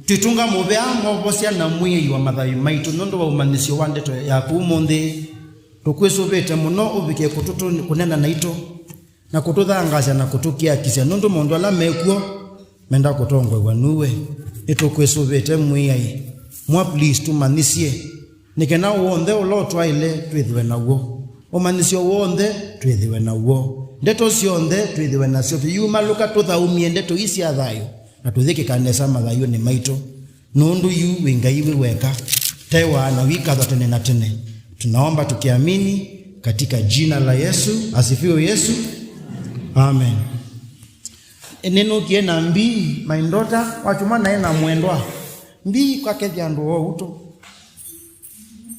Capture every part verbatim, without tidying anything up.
Twĩtũnga mũvea, Mwovosya na Mwĩai wa mathayũ maitũ, nũndũ wa ũmanyĩsyo wa ndeto yaku ũmũnthĩ. Tũkwĩsũvĩte mũno ũvike kũtũtũ-, kũneena naitũ na kũtũthangaasya na kũtũkiakisya, nũndũ maũndũ ala mekw'o menda kũtongoew'a nue. Nĩtũkwĩsũvĩte Mwĩai. Mwa please tũmanyĩsye, nĩ kana w'onthe ũla ũtwaĩle twĩthĩwe naw'o. Ũmanyĩsyo w'onthe twĩthĩwe naw'o. Ndeto syonthe twĩthĩwe nasyo. Tũyumalũka tũthaũmye ndeto ii sya thayũ, na tũyĩkĩka nesa mathayũnĩ maitũ. Nũndũ yu wĩ Ngai wĩ weka, tewa na wĩkathwa tene na tene. Tunaomba tukiamini katika jina la Yesu. Asifiwe Yesu. Amen. Nĩnũkie na mbii, my daughter, watuma naĩ na mwendwa. Mbii kwakethya andũ o ũtũ.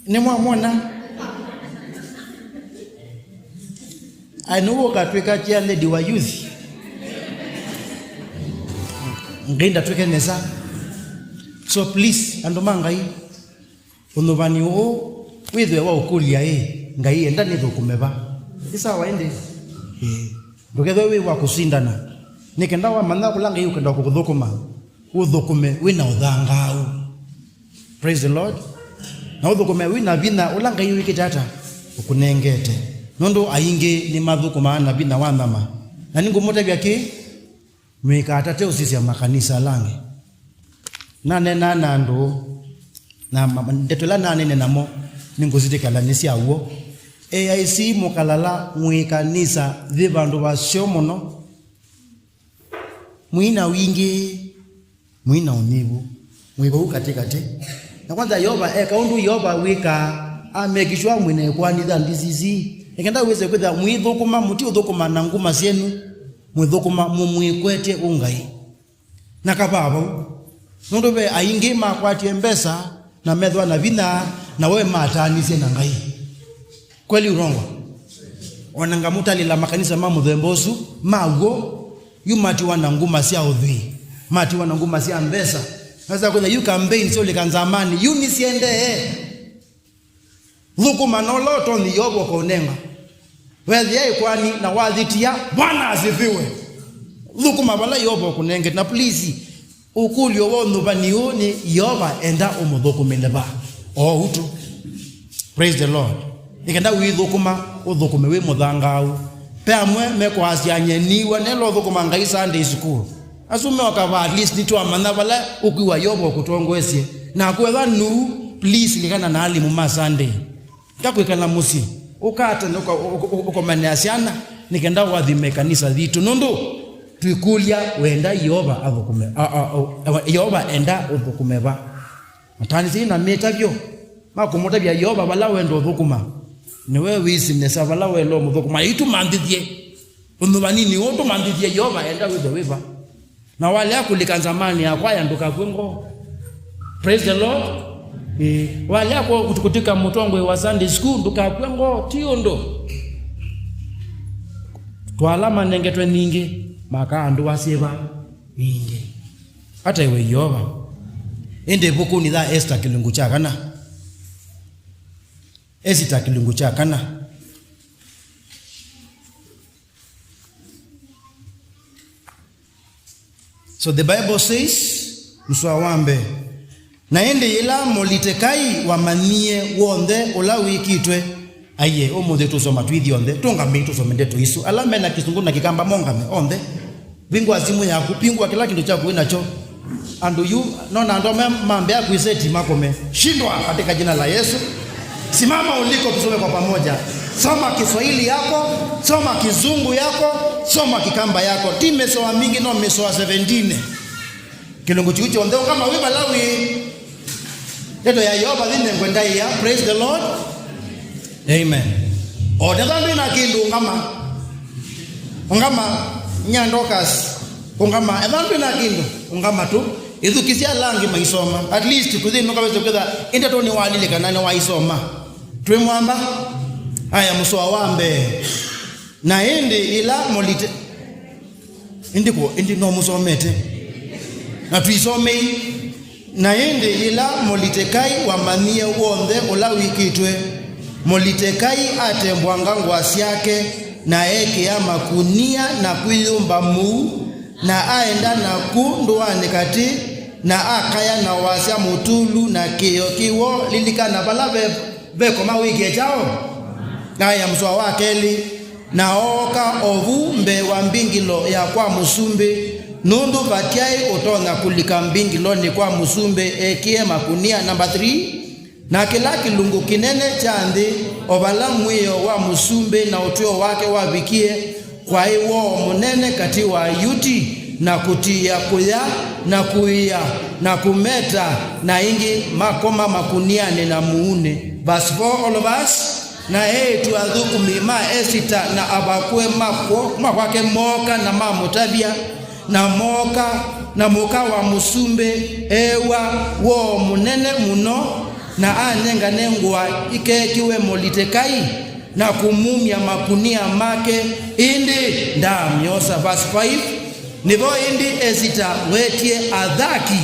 Nĩmwamwona? Ai, nĩwe ũkatwĩka chair lady wa youth. Ngai ndatwĩke nesa. So please, andũ ma Ngai, ũnyuvani ũũ wĩthwe wa ũkũlya ĩ, Ngai enda nĩthũkũme va? Nĩ sawa ĩndĩ? Ĩĩ. Ndũkethwe wĩ wa kũsindana. Nĩ kenda wamanya kũla Ngai ũkenda kũthũkũma, ũthũkũme wĩ na ũthangaau. Praise the Lord. Na ũthũkũme wĩ na vinya ũla Ngai wĩkĩte ata? Ũkũnengete. Nũndũ aingĩ nĩmathũkũmaa na vinya wa nyama. Na nĩngũmũtavya kĩ, mũikatate ũsisya makanisa ala angĩ. Naneenaa na andũ, na ma-, ma-, ndeto ila naneene namo, nĩngũsitĩkĩla nĩ sya w'o. A I C mũkalala mwĩ kanisa yĩ vandũ vaseo mũno. Mwĩ na wingĩ, mwĩ na ũnyivu, mwĩ vau katĩ katĩ. Na kwanza Yeova eka ũndũ Yeova wĩkaa, a make sure mwĩ na ĩkoani ya D C C. Nĩ kenda wĩse kwĩthĩa mũithũkũma, mũtiũthũkũma na nguma syenyu, mwĩthũkũma mũmwĩkwetye ũngai. Na kavaa vau. Nũndũ ve aingĩ makwatie mbesa na methwa na vinya, na we matanisye na Ngai. Kweli urongo? Ona ngamũtalĩla makanisa ma mũthemba ũsu, ma w'o, yu matiwa na nguma sya ũthwii, matiwa na nguma sya mbesa. Sasa kwĩthĩa yu campaign syaũlĩka nzamanĩ, yu nĩsiendee. Thũkũma na ũla ũtonyi Yeova ũkũnenga. Wethĩa ĩkoani na wathĩtia, Bwana asifiwe. Thũkũma vala Yeova ũkũnengete. Na please, ũkũlyo wa ũnyuvani ũũ nĩ Yeova enda ũmũthũkũmĩle va? O ũu tu. Praise the Lord. Nĩ kenda wĩthũkũma, ũthũkũme wĩ mũthangaau. Ve amwe mekwasya nyie nĩw'a nelo ũthũkũma Ngai Sunday school. Asu meoka va, at least nĩtwamanya vala ũkwĩw'a Yeova ũkũtongoesye. Na kwetha nuu, please, likana na alimũ ma Sunday. Eka kwĩkala mũsyĩ, ũka tene ũka-, ũka-, ũka-, ũkomanĩa syana, nĩ kenda ũathime kanisa yitũ. Nũndũ twĩkũlya, wenda Yeova athũkũme, a, a, a, Yeova enda ũthũkũme va? Matanĩsyai na mĩtavyo ma kũmũtavya Yeova vala wenda ũthũkũma. Nĩwe wĩsĩ nesa vala wenda ũmũthũkũma. Yu tũmanthĩthye ũnyuvaninĩ ũũ, tũmanthĩthye Yeova enda wĩthwe wĩ va. Na walea kũlika nzamanĩ ya kwaya, ndũkakw'e ngoo. Praise the Lord. Eh, walea kũ-, kũtw'ĩka mũtongoi wa Sunday school, ndũkakw'e ngoo, ti ũndũ. Twala manengetwe ningĩ, maka andũ wa syĩva ningĩ. Ata iwe Yeova. Ĩndĩ ĩvukunĩ ya Esther kĩlungu kya kana. Esita kĩlungu kya kana. So the Bible says, mũsoa wa mbee, na ĩndĩ yĩla Molitekai wamanyie w'onthe ũla wĩkĩtwe, aiee, ũmũnthĩ tũsoma twĩ ithyonthe, tũngamei tũsome ndeto isu. Ala mena kĩsũngũ na kĩkamba mongame onthe. Vingũa simũ yaku, vingũa kĩla kĩndũ kyaku wĩ nakyo. Andũ yu, nona andũ amwe mambĩa kwĩseti makome. Shindwa katika jina la Yesu. Simama uliko, tusome kwa pamoja. Soma Kiswahili yako, soma Kizungu yako, soma Kikamba yako. Ti mĩsoa mingĩ, no mĩsoa seventeen. Kĩlungu kĩu kyonthe, ũngama wĩ vala wĩ. Ndeto ya Yeova yĩnengwe ndaĩa. Praise the Lord. Amen. O na ethĩwa ndwĩ na kĩndũ, ũngama. Ũngama, nya Dorcas. Ũngama. Ethĩwa ndwĩ na kĩndũ, ũngama tu. Ĩthukĩsya ala angĩ maisoma. At least, kũthi nũkaweze kwĩtha, ĩ ndeto nĩwalilikana nĩwaisoma. Twĩ mwamba? Aya, mũsoa wa mbee. Na ĩndĩ ĩla Molite-, Ĩndĩ kũ, ĩndĩ no mũsomete? Na tũisomei. Na ĩndĩ yĩla Molitekai wamanyie w'onthe ũla wĩkĩtwe, Molitekai atembwanga ngũa syake, na ekĩa makunia, na kwĩyũmba mũu, na aenda naku ndũanĩ katĩ, na akaya na wasya mũtũlu na kĩĩo kĩ woo. Lilikana vala ve, vekoma wĩkĩe kyaũ. Aya mũsoa wa kelĩ, na ooka o vu mbee wa mbingĩlo ya kwa mũsumbĩ, nũndũ vatyaĩ ũtonya kũlika mbingĩlonĩ kwa mũsumbĩ ekĩe makunia. Namba three, na kĩla kĩlungu kĩnene kya nthĩ, o vala mwĩao wa mũsumbĩ na ũtw'ĩo wake wavikie, kwaĩ woo mũnene katĩ wa Ayuti, na kũtiĩa kũya, na kũia, na kũmeta, na ĩngĩ makoma makunianĩ na mũunĩ. Verse four, all of us. Na eĩtu athũkũmi ma Esita na avakũe makwo-, ma kwake mooka na mamũtavya, na mooka, na mũka wa mũsumbĩ eew'a woo mũnene mũno, na anengane ngũa ikeekĩwe Molitekai, na kũmumya makunia make, ĩndĩ ndaamyosa. Verse five, nĩvo ĩndĩ Esita wetie Athaki,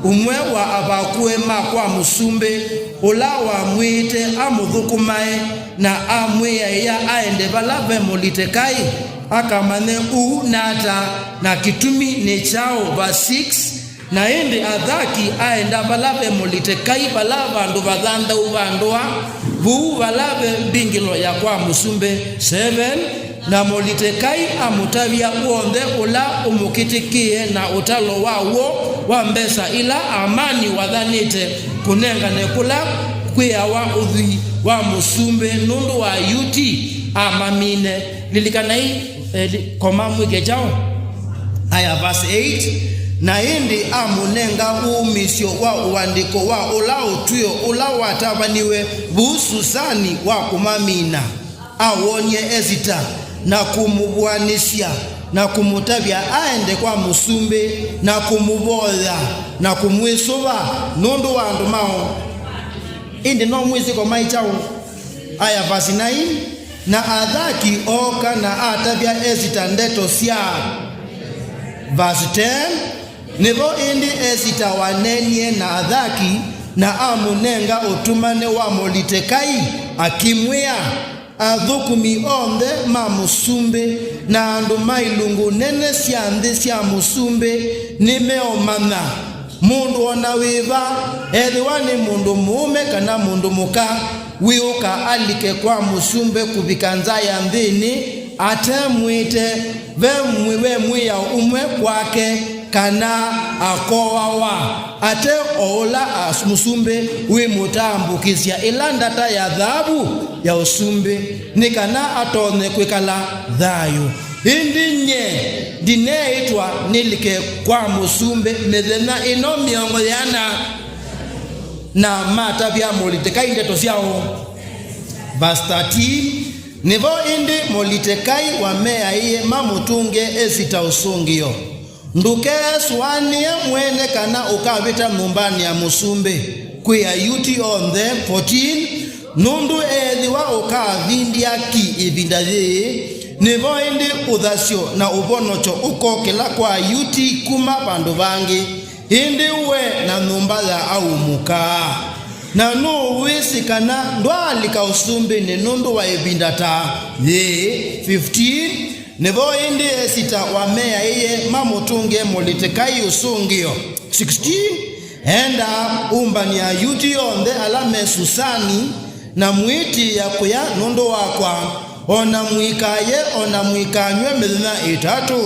ũmwe wa avakũe ma kwa mũsumbĩ, ũla wamwĩĩte amũthũkũmae, na amwĩaĩa aende vala ve Molitekai, akamanye ũu nata, na kĩtumi nĩ kyaũ. Verse six, na ĩndĩ Athaki aenda vala ve Molitekai, vala vandũ vathanthau va ndũa, vau vala ve mbingĩlo ya kwa mũsumbĩ. Seven, na Molitekai amũtavya w'onthe ũla ũmũkĩtĩkĩe na ũtalo wa w'o wa mbesa ila Amani wathanĩte kũnengane kũla kwĩawa ũthwii wa mũsumbĩ nũndũ wa Ayuti amamine. Lilikanai, eh, li-, koma mwĩke kyaũ? Aya, verse eight, na ĩndĩ amũnenga wũmĩĩsyo wa ũandĩko wa ũla ũtw'ĩo ũla watavaniwe vuu Susani wa kũmamina, awonie Esita, na kũmũvũanĩsya, na kũmũtavya aende kwa mũsumbĩ, na kũmũvoya, na kũmwĩsũva nũndũ wa andũ ma Ĩndĩ no mwĩsĩ ko maĩ kyaũ? Aya, verse nine, na Athaki ooka na atavya Esita ndeto sya. Verse ten, nĩvo ĩndĩ Esita waneenie na Athaki, na amũnenga ũtumane wa Molitekai, akĩmwĩa, athũkũmi onthe ma mũsumbĩ na andũ ma ilungu nene sya nthĩ sya mũsumbĩ nĩmeũmanya. Mũndũ o na wĩva, ethĩwa nĩ mũndũ mũũme kana mũndũ mũka, wĩũka alike kwa mũsumbĩ kũvika nza ya nthĩnĩ, atemwĩte, ve mwi-, ve mwĩao ũmwe kwake, kana akoawa, ate o ũla as-, mũsumbĩ wĩmũtambũkĩsya ĩla ndata ya thaavu ya ũsumbĩ, nĩ kana atonye kwĩkala thayũ. Ĩndĩ nyie ndineĩtwa nĩlike kwa mũsumbĩ mĩthenya ĩno mĩongo yĩana. Na matavya Molitekai ndeto syaũ? Verse thirteen, nĩvo ĩndĩ Molitekai wameaĩe mamũtũnge Esita ũsũngĩo, ndũkesũanĩe mwene kana ũkavĩta nyũmbanĩ ya mũsumbĩ kwĩ Ayuti onthe. Fourteen, nũndũ ethĩwa ũkavindya ki ĩvinda yĩĩ, nĩvo ĩndĩ ũthasyo na ũvonokyo ũkokĩla kwa Ayuti kuma vandũ vangĩ, ĩndĩ we na nyũmba ya aũ mũkaa. Na nũũ wĩsĩ kana ndwaalika ũsumbĩnĩ nũndũ wa ĩvinda ta yĩĩ? Fifteen, nĩvo ĩndĩ Esita wameaĩe mamũtũnge Molitekai ũsũngĩo. Sixteen, enda ũmbany'e Ayuti onthe ala me Susani, na mũiĩtĩĩa kũya nũndũ wakwa, o na mũikaye, o na mũikanyw'e mĩthenya ĩtatũ,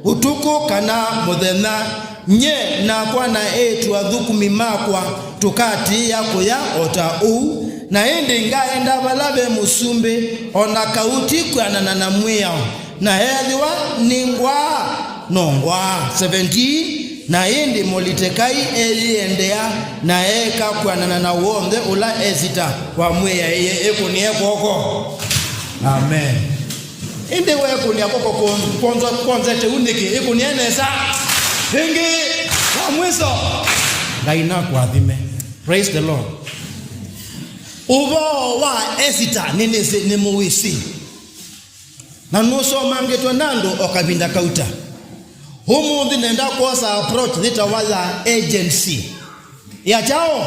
ũtukũ kana mũthenya. Nyie nakwa na eĩtu athũkũmi makwa tũkatĩĩa kũya o ta ũu, na ĩndĩ ngaenda vala ve mũsumbĩ, o na kau ti kwĩanana na mwĩao, na ethĩwa nĩ ngwaa, no ngwaa. Seventeen, na ĩndĩ Molitekai eyĩendea, na eeka kwĩanana na w'onthe ũla Esita wamwĩaĩe. Ĩkũnĩe kw'oko. Amen. Ĩndĩ weekũnĩa kw'oko kwon-, kwonzo-, kwonzete u nĩkĩ? Ĩkũnĩe nesa. Ĩngĩ, wa mwiso. Ngai nakũathime. Praise the Lord. Ũvoo wa Esita nĩnĩsĩ, nĩmũwĩsĩ. Na nũsomangĩtwe nĩ andũ o kavinda kauta. Ũmũnthĩ nenda kwosa approach yĩtawa ya agency. Ya kyaũ?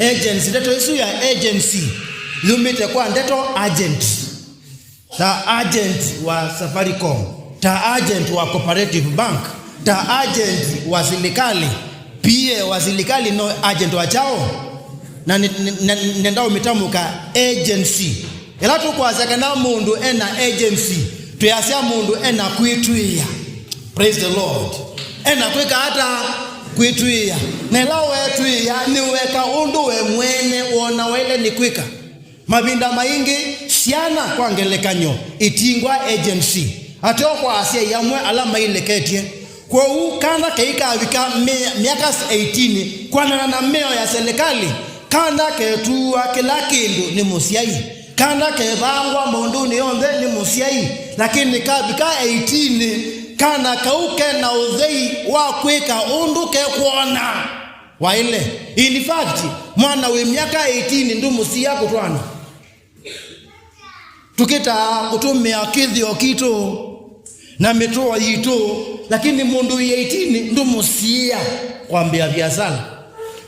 Agency. Ndeto ĩsu ya agency yumĩte kwa ndeto agent. Ta agent wa Safaricom, ta agent wa Cooperative Bank, ta agent wa silikalĩ. P A wa silikali no agent wa kyaũ? Na nĩ- nĩ- nĩ- nenda ũmĩtamũka agency. Ĩla tũkwasya kana mũndũ ena agency, twĩasya mũndũ ena kwĩtw'ĩĩa. Praise the Lord. Ena kwĩka ata? Kwĩtw'ĩĩa. Na ĩla weetw'ĩĩa, nĩweka ũndũ we mwene wona waĩle nĩ kwĩka. Mavinda maingĩ, syana, kwa ngelekany'o, itingwa agency ateo kwa asyai amwe ala maileketye. Kwoou kana keikavika mĩ- myaka eighteen, kwanana na mĩao ya selekalĩ, kana ketuwa kĩla kĩndũ nĩ mũsyai, kana kevangwa maũndũnĩ onthe nĩ mũsyai, lakini kavika eighteen, kana kau ke na ũthei wa kwĩka ũndũ kekwona waĩle. In fact, mwana wĩ myaka eighteen ndũmũsiĩa kũtwaana. Tũkĩtaa kũtũmĩa kĩthĩo kitũ na mĩtũo yitũ, lakini mũndũ wĩ eighteen ndũmũsiĩa kwambĩa viasala.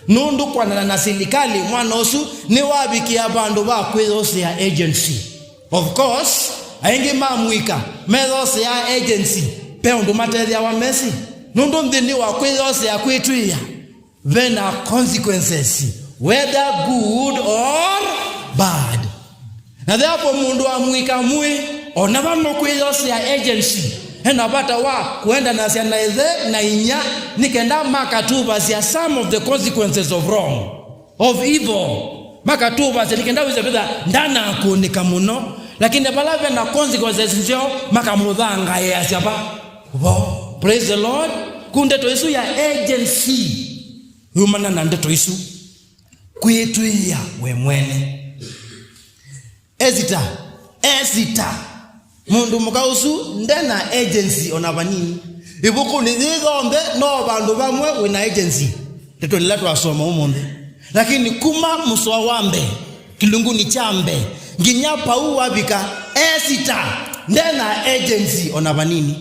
Nũndũ kwanana na silikalĩ, mwana ũsu nĩwavikĩa vandũ va kwĩyosea agency. Of course, aingĩ ma mũika meyoseaa agency, ve ũndũ matethĩawa mesĩ, nũndũ nthĩnĩ wa kwĩyosea kwĩtw'ĩĩa, ve na consequences, whether good or bad. Na therefore, mũndũ wa mũika mũĩ, o na va nũkwĩyosea agency, ena vata wa kũendanasya na ĩthe na inyia, nĩ kenda makatuvasya some of the consequences of wrong, of evil. Makatuvasya nĩ kenda wĩse kwĩtha ndanakũnĩka mũno, lakini vala ve na consequences nzeo, makamũthangaĩasya va vo. Praise the Lord. Ku ndeto isu ya agency yumana na ndeto isu, kwĩtw'ĩĩa we mwene. Esita, Esita, mũndũ mũka ũsu nde na agency o na vanini. Ĩvukunĩ yĩĩ yonthe no vandũ vamwe wĩ na agency, ndeto ila twasoma ũmũnthĩ. Lakini kuma mũsoa wa mbee, kĩlungunĩ kya mbee, nginya pau wavika, Esita nde na agency o na vanini.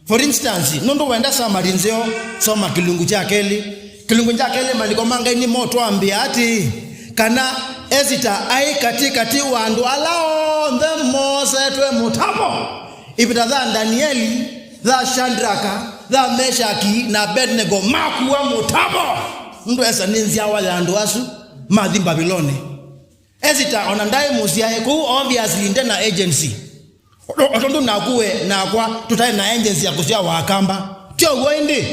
For instance, nũndũ wenda summary nzeo, soma kĩlungu kya kelĩ. Kĩlungu kya kelĩ, Maandĩko ma Ngai nĩmotwambĩa atĩĩ, kana Esita aĩ katĩ katĩ wa andũ ala onthe moosetwe mũtavo. Ĩvĩta ya Ndanieli, ya Shadraka, ya Meshaki na Abednego makuwa mũtavo. Nũndũ Esita nĩ nzyawa ya andũ asu mathi Mbaviloni. Esita ona ndaĩ mũsyae, kũu obviously nde na agency. O- o tondũ naku we nakwa tũtaĩ na agency ya kũsyawa Akamba. Ti ũw'o ĩndĩ,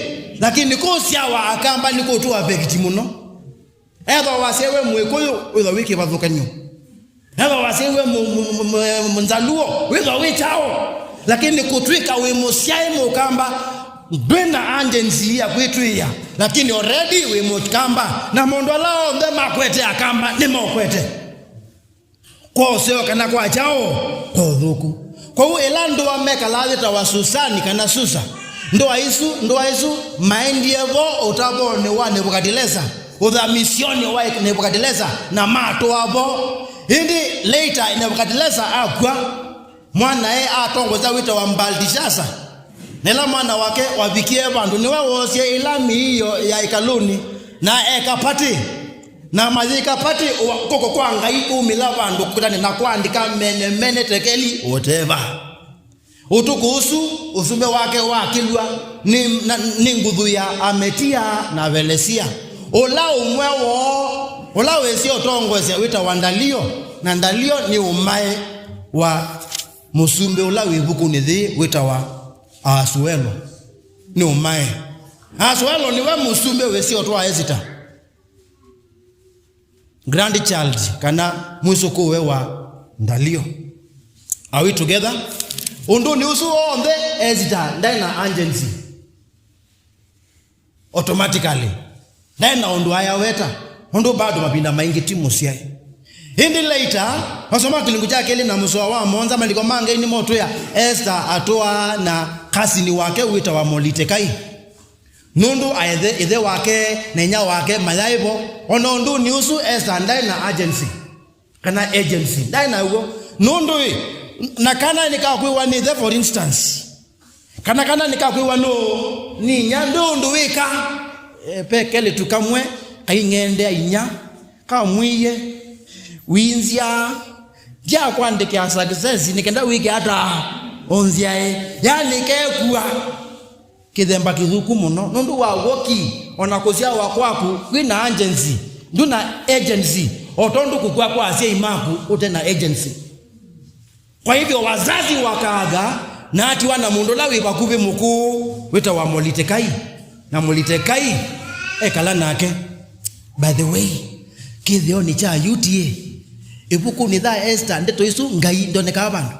lakini kũsyawa Akamba nĩ kũtũ affect mũno. Ethwa wasyaĩwe Mũĩkũyũ, wĩthwa wĩ kĩvathũkany'o. Ethwa wasyaĩwe mũ- mũ- mũ- mũ- Mũnzaluo, wĩthwa wĩ kyaũ. Lakini kũtw'ĩka wĩ mũsyaĩ Mũkamba, ndwĩ na agency ya kwĩtw'ĩĩa, lakini already wĩ Mũkamba, na maũndũ ala onthe makwete Akamba nĩmokwete. Kwa ũseo kana kwa kyaũ? Kwa ũthũku. Kwoou ĩla ndũa mekalaa yĩtawa Susani kana Susa, ndũa isu, ndũa isu maendie vo ũtavonĩ wa Nebukadilesa, ũthamisyonĩ wa Nebukadilesa, na matũa vo. Ĩndĩ later Nebukadilesa akw'a, mwanae atongosya wĩtawa Mbaltishasa. Na ĩla mwana wake wavikie vandũ, nĩwe woosie ĩla mĩio ya ĩkalũnĩ, na eka patĩ. Na mayĩka patĩ, ũa- kũkũ kwa Ngai kumĩla vandũ kũtane na kwandĩka, Mene, Mene, Tekeli, Oteva. Ũtukũ ũsu, ũsumbĩ wake wakĩlw'a nĩ, na, nĩ nguthu ya Ametia na Velesia. Ũla ũmwe woo, ũla wĩsĩ ũtongoesya wĩtawa Ndalio, na Ndalio nĩ ũmae wa mũsumbĩ ũla wĩ ĩvukunĩ yĩĩ wĩtawa Aasuelo. Nĩ ũmae. Aasuelo nĩwe mũsumbĩ wĩsĩ ũtwaa Esita. Grandchild kana mwĩsũkũũe wa Ndalio. Are we together? Ũndũnĩ ũsu w'onthe, Esita ndaĩ na agency. Automatically. Ndaĩ na ũndũ ayaweta. Ũndũ bado mavinda maingĩ ti mũsyaĩ. Ĩndĩ later, wasoma kĩlungu kya kelĩ na mũsoa wa mũonza, Maandĩko ma Ngai nĩmotwĩa Esita atũaa na kasini wake wĩtawa Molitekai. Nũndũ aĩthe, ĩthe wake na inyia wake mayaĩ vo, o na ũndũnĩ ũsu Esita ndaĩ na agency, kana agency, ndaĩ naw'o. Nũndũ ĩ, na kana nĩkakwĩwa nĩ ĩthe, for instance, kana kana nĩkakwĩwa nũũ? Nĩ inyia, ndwĩ ũndũ wĩka. E, ve kelĩtu kamwe kaing'endea inyia, kamwĩie, "Winzya, ndyakwandĩkĩa success nĩ kenda wĩke ata ũnzyae?" Yani kekua. Kĩthemba kĩthũku mũno, nũndũ wa ũw'o ki, o na kũsyawa kwaku kwĩ na agency, ndũ na agency, o tondũ kũkw'a kwa asyai maku ũte na agency. Kwa hivyo wazazi wakaaga, na atiwa na mũndũ ũla wĩ vakuvĩ mũkũũ wĩtawa Molitekai, na Molitekai ekala nake. By the way, kĩthĩonĩ kya Ayuti, ĩvukunĩ ya Esther ndeto isu Ngai ndonekaa vandũ.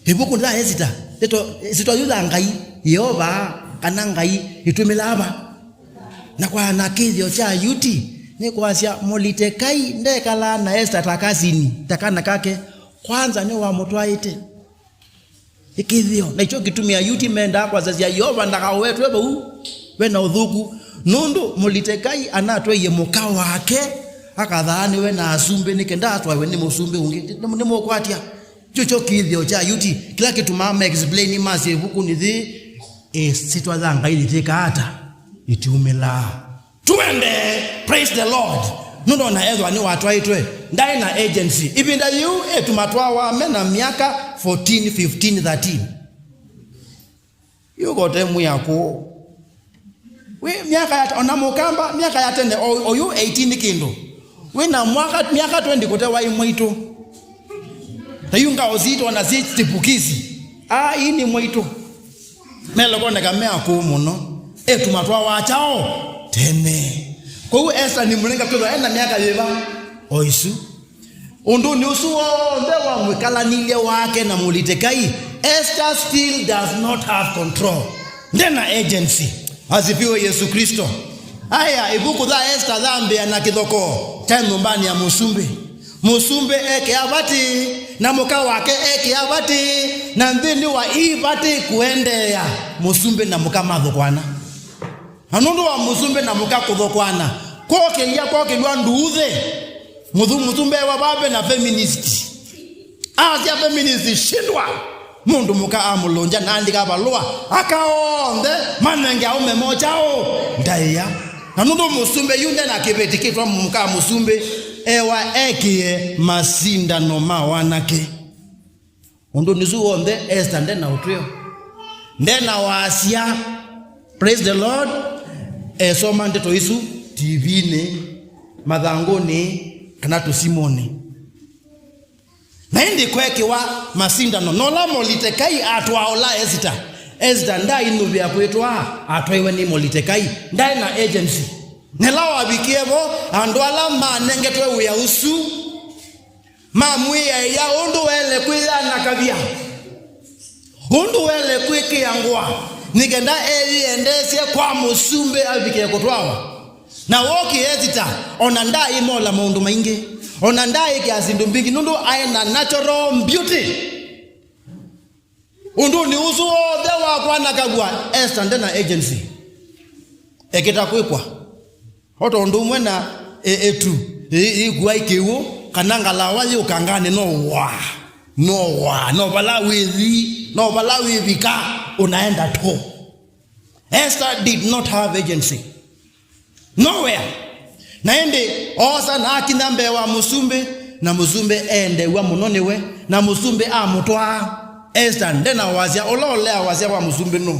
Ĩvukunĩ ya Esita, ndeto, ĩsyĩtwa yu ya Ngai, Yeova, kana Ngai, ĩtũmĩlaa va? Na kwa na kĩthĩo kya Ayuti, nĩ kwasya Molitekai ndekalaa na Esita ta kasini, ta kana kake. Kwanza nĩwamũtwaĩte. Nĩ kĩthĩo. Na ikyo kĩtumi Ayuti mendaa kwasasya Yeova ndakawetwe vau ve na ũthũku. Nũndũ Molitekai anatwaie mũka wake, akathaanĩwe na asumbĩ nĩ kenda atwaĩwe nĩ mũsumbĩ ũngĩ. Nĩ, nĩ mũkwatya? Kyo kyo kĩthĩo kya Ayuti, kĩla kĩtumaa ma explain masya ĩvukunĩ yĩĩ, ĩsyĩtwa ya Ngai yĩtĩkaa ata? Yĩtiumĩlaa. Tuende, praise the Lord. Nũndũ ona ethwa nĩwatwaĩtwe, ndaĩ na agency. Ĩvinda yĩu ĩtu matwawa me na myaka fourteen, fifteen, thirteen. Yu kote mwĩaku. Wĩ myaka ya, ona mũkamba, myaka ya tene, o, oyu eighteen kĩndũ. Wĩ na mwaka, myaka twenty kũte waĩ mwaitũ. Ta yu ngao sitũ ona si chipukizi. Ah, ii nĩ mwaitũ. Mele koneka me akũũ mũno. Ĩtu matwawa kyaũ? Tene. Kwoou Esther nĩ mũlinga kwĩthwa ena myaka yĩva? O isu. Ũndũnĩ ũsu w'onthe wa mwĩkalanilye wake na Molitekai, Esther still does not have control. Ndena agency. Asifiwe Yesu Kristo. Aya, ĩvuku ya Esther yambĩa na kĩthokoo kya nyũmbanĩ ya mũsumbĩ. Mũsumbĩ ekĩa vatĩ, na mũka wake ekĩa vatĩ, na nthĩnĩ wa ii vatĩ kũendeea, mũsumbĩ na mũka mathũkwana. Na nũndũ wa mũsumbĩ na mũka kũthokwana, kwokĩlya kwokĩlwa nduuthĩ, mũsu-, mũsumbĩ ewa vave na feminist. Asya feminist, shindwa! Mũndũ mũka amũlũngya na andĩka valũa, aka onthe manenge aũme mo kyaũ? Ndaĩa. Na nũndũ mũsumbĩ yu ndena kĩveti kĩtwa mũka mũsumbĩ, ewa ekĩe masindano ma wanake. Ũndũnĩ ũsu w'onthe Esther ndena ũtw'ĩo. Ndena wasya, praise the Lord, esoma ndeto isu T V-nĩ, mathangũnĩ, kana tũsimũnĩ. Na ĩndĩ kwekĩwa masindano, na ũla Molitekai atwaa ũla Esita. Esita ndaainũvĩa kwĩtwaa, atwaiwe nĩ Molitekai, ndaĩ na agency. Na ĩla wavikie vo, andũ ala manengetwe wĩa ũsu mamwĩaĩa ũndũ waĩle kwĩyanakavya, ũndũ waĩle kwĩkĩa ngũa, nĩ kenda eyĩendeesye kwa mũsumbĩ avike kũtwawa. Na wookie Esita, ona ndaaĩmola maũndũ maingĩ, ona ndaaĩkĩa syĩndũ mbingĩ, nũndũ aĩ na natural beauty. Ũndũnĩ ũsu w'onthe wa kwanakavw'a, Esther ndena agency. Ekĩta kwĩkwa. O tondũ ũmwe na ĩ-, ĩtu, ĩ-, ĩkua ĩkĩw'ũ, kana ngalawa yĩ ũkanganĩ, no waa, no waa, no vala wĩthi, no vala wĩvika, ũnaenda tu. Esther did not have agency. Nowhere. Na ĩndĩ oosa na akinya mbee wa mũsumbĩ, na mũsumbĩ eendeew'a mũno nĩwe, na mũsumbĩ amũtwaa. Esther ndena wasya, ũla ũlea wasya wa mũsumbĩ nũ?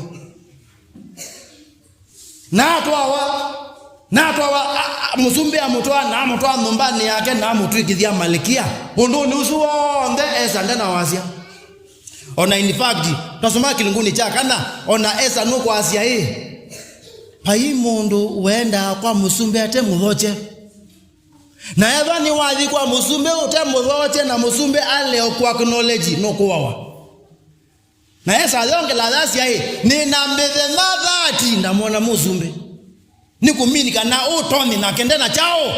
Na atwawa, na atwawa, a, a, mũsumbĩ amũtwaa, na amũtwaa nyũmbanĩ yake, na amũtw'ĩkĩthya malikia. Ũndũnĩ ũsu w'onthe Esther ndena wasya. Ona in fact, twasoma kĩlungunĩ kya kana, ona Esther nũkwasya ĩ, vai mũndũ wendaa kwa mũsumbĩ ate mũthokye. Na ethwa nĩwathi kwa mũsumbĩ ũte mũthokye na mũsumbĩ ale o kũ acknowledge, nũkũawa. Na Esther ayongela ayasya ĩ, nĩ na mĩthenya thirty ndamwona mũsumbĩ. Nĩ kũmini kana ũtonyi nake ndena kyaũ?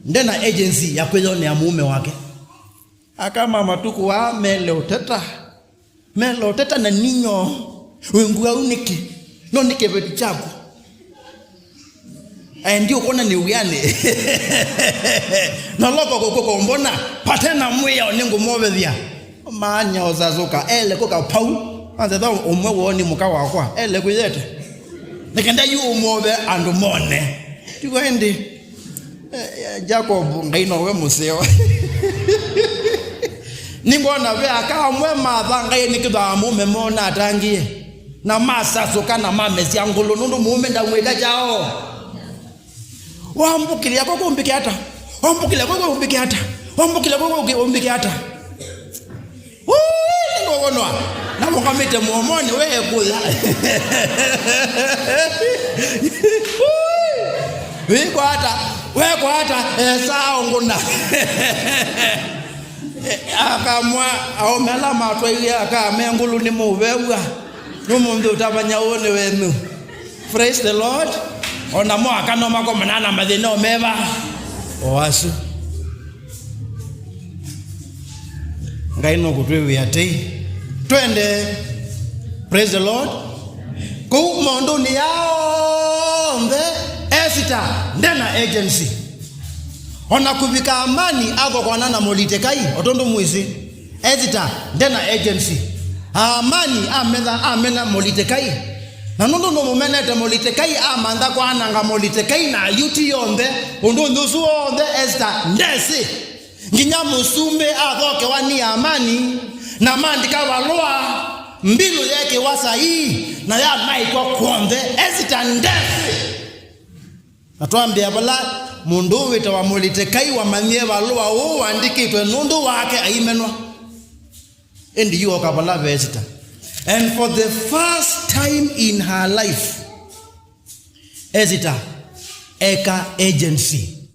Ndena agency ya kwĩyonea mũũme wake. Aka ma matukũ aa mele ũteta. Mele ũteta na ninyo. Wĩngua au nĩkĩ? No nĩ kĩveti kyaku. Aendi ũkona nĩ ũgĩanĩ. Na loko kũkũ kombona, patena mwĩao nĩngũmovethya. Maanya ũsasũka, ele kũka pau. Anze tha ũmwe woo nĩ mũka wakwa, ele kwĩyete. Nĩ kenda yu ũmove andũ mone. Tigo ĩndĩ. Eh, eh, Jacob, Ngai nowe mũseo. Nĩngwona ve aka amwe mathangaie nĩkĩthaa mũme mona atangĩe. Na masasũka na mamesya ngũlũ nũndũ mũũme ndamwĩka kyaũ. Wambũkĩlya kwakwa ũmbĩke ata? Wambũkĩlya kwakwa ũmbĩke ata? Wambũkĩlya kwakwa ũke- ũmbĩke ata? Ũĩ, nĩngũkũnwa. Na mũkamĩte mũomonĩ we kũya. Wĩkwata, wekwata, esaa ũngũna. Akamwa, aũme ala matwaĩie aka me ngũlũ nĩ mũvew'a. Nũmũnthĩ ũtavany'a ũũ nĩ wenyu. Praise the Lord. O namo aka no makomana na mathĩna o meva o asu. Ngai no kũtwĩwĩa tei. Twende. Praise the Lord. Kũu maũndũnĩ onthe, Esita ndena agency. O na kũvika Amani athokwana na Molitekai, o tondũ mwĩsĩ, Esita ndena agency. Amani ametha, amena Molitekai. Na nũndũ nũmũmenete Molitekai, amantha kwananga Molitekai na Ayuti yonthe, ũndũ ũndũ ũsu w'onthe Esita ndesĩ. Nginya mũsumbĩ athokewa nĩ Amani, na mandĩka valũa, mbilu yekĩwa saii, na yanaĩkwa kw'onthe, Esita ndesĩ. Na twambĩa vala mũndũ ũũ wĩtawa Molitekai wamanyie valũa ũũ wandĩkĩtwe nũndũ wake aimenwa. Ĩndĩ yu oka vala ve Esita. And for the first time in her life, Esita eka agency.